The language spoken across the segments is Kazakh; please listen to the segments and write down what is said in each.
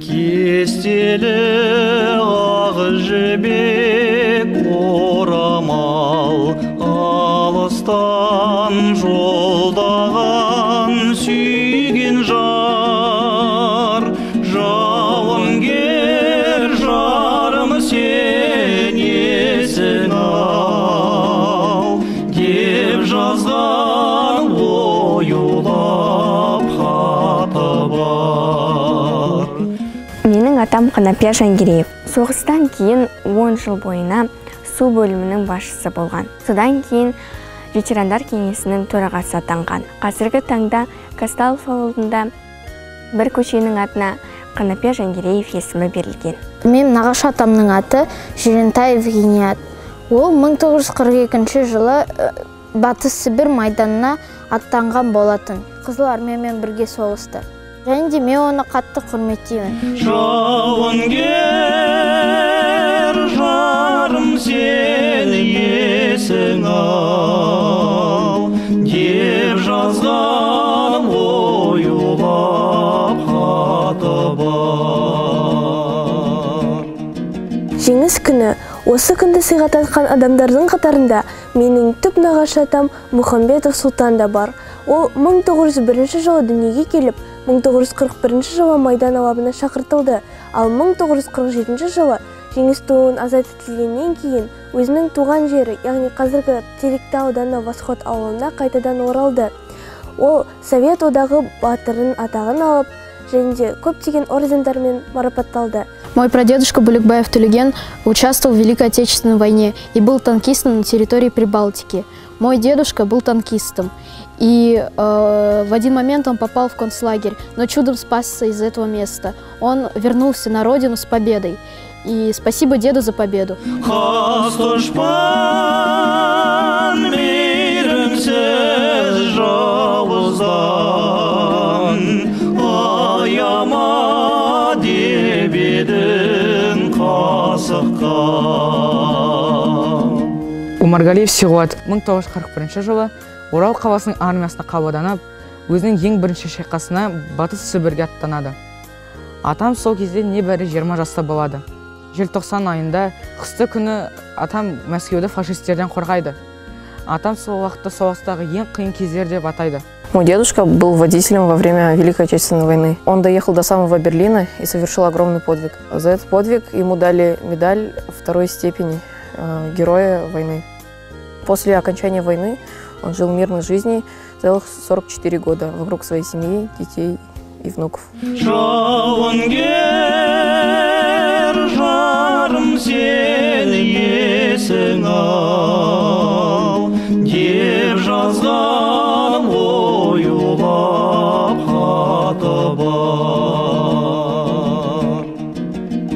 Кестелі ақ жібек орамал, алыстан жолдаған сүйген жар. Жауынгер жарым сен есің ал, деп жазған оюлап хаты бар. Менің атам Қанапия Жангереев. Соғыстан кейін 10 жыл бойына су бөлімінің басшысы болған. Содан кейін ветерандар кеңесінің төрағасы атанған. Қазіргі таңда Казталов ауылында бір көшенің атына Қанапия Жангереев есімі берілген. Менің нағашы атамның аты Жирентаев Гениат. Ол 1942 жылы Батыс Сібір майданына аттанған болатын. Қызыл армиямен бірге соғысты. Және де мен оны қатты құрметтеймін. Жауынгер жарым сен есің ал, деп жазған оюлап хаты бар. Жеңіс күні. Осы күнді сыйға тартқан адамдардың қатарында менің түп нағашы атам Мұхамбетов Сұлтан да бар. Ол 1901 жылы дүниеге келіп, 1941 жылы майдан алабына шақыртылды, ал 1947 жылы жеңіс туын азат етілгеннен кейін өзінің туған жері, яғни қазіргі Теректі ауданы Восход ауылына қайтадан оралды. Ол Совет одағы батырын атағын алып, және де көптеген ордендармен марапатталды. Мой прадедушка Буликбаев Тулеген участвовал в Великой Отечественной войне и был танкистом на территории Прибалтики. Мой дедушка был танкистом, и в один момент он попал в концлагерь, но чудом спасся из этого места. Он вернулся на родину с победой. И спасибо деду за победу. Қас дұшпан мейірімсіз жауыздан, аяма деп едің қасыққа. Омаргалиев Сиғуат 1941 жылы Орал қаласының армиясына қабылданып, өзінің ең бірінші шайқасына Батыс Сібірге аттанады. Атам сол кезде небәрі 20 жаста болады. Желтоқсан айында қысты күні атам Мәскеуді фашистерден қорғайды. Атам сол уақытта соғыстағы ең қиын кездер деп атайды. Мой дедушка был водителем во время Великой Отечественной войны. Он доехал до самого Берлина и совершил огромный подвиг. За этот подвиг ему дали медаль второй степени Героя войны. После окончания войны он жил мирной жизнью целых 44 года вокруг своей семьи, детей и внуков. Жауынгер жарым сен есің ал, деп жазған оюлап хаты бар.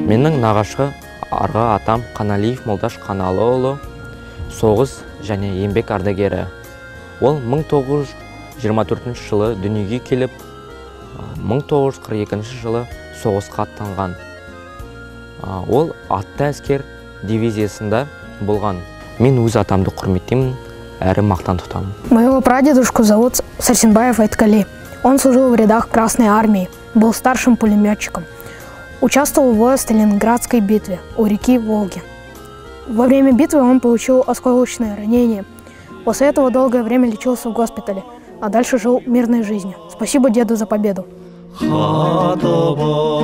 Менің нағашы арғы атам Қаналиев Молдаш Қаналыұлы соғыс және еңбек ардагері. Ол 1924 жылы дүниеге келіп, 1942 жылы соғысқа аттанған. Ол атты әскер дивизиясында болған. Мен өз атамды құрметтеймін, әрі мақтан тұтамын. Моего прадедушку зовут Сарсенбаев Айткали. Он служил в рядах Красной армии, был старшим пулеметчиком. Участвовал в Сталинградской битве у реки Волги. Во время битвы он получил осколочное ранение. После этого долгое время лечился в госпитале, а дальше жил мирной жизнью. Спасибо деду за победу. Хаты бар.